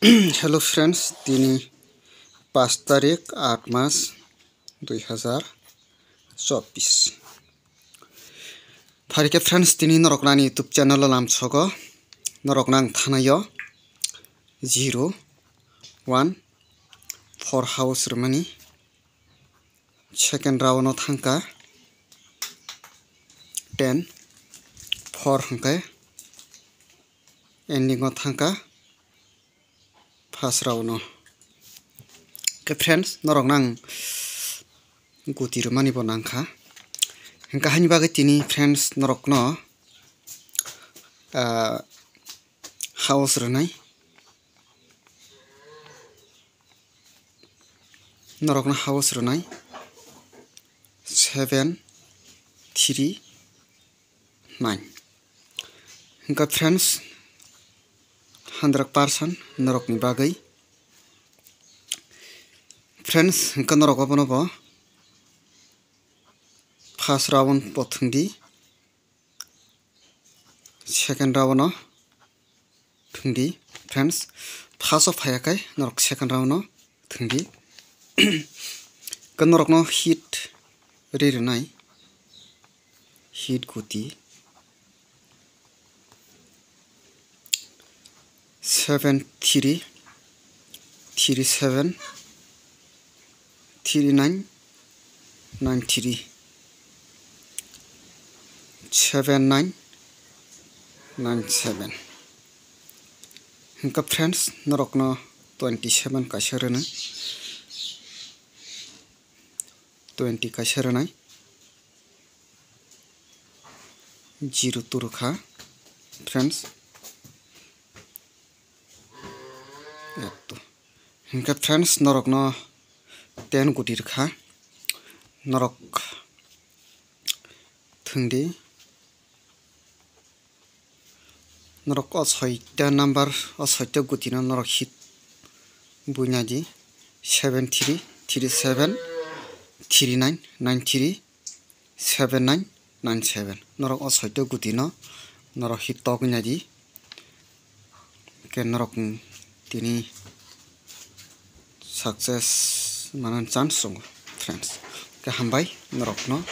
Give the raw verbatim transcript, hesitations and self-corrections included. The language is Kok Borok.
Hello friends, tini paanch tarik, aat mas, dui hazar chobbish. Phaikhe friends, tini norok nani YouTube channel o lamsogo norok nang thanayo zero one four house rwmani. Second round o thangkha ten, four hwnkhe ending o thangkha first round o. Khe friends, norok nang guti rwmani bo nangkha. Hwnkhe haini bagwi tini friends norokno, ah, house rwnai. Norokno house rwnai seven three nine. Hwnkhe friends, hundred percent norokni bagwi. Friends, hwnkhe norok obono bo first round bo thwngdi. Second round o thwngdi friends. First o phaiyakhai norok second round o thwngdi. Khe norokno hit ri rwnai, hit guti seven three three seven three nine nine three, seven nine nine seven. Hwnkhe friends, norokno twenty seven kaisa rwnai, twenty kaisa rwnai, zero two rwkha friends. Etto. Hwnkhe friends, norokno ten guti rwkha. Norok thwngdi. Norok o soita number, o soita gutino norok hit buina di. Seven three three seven three nine nine three seven nine nine seven. Norok o soito gutino norok hit togwi naidi. Khe norok tini success manani chance tongo friends. Khe hambai norokno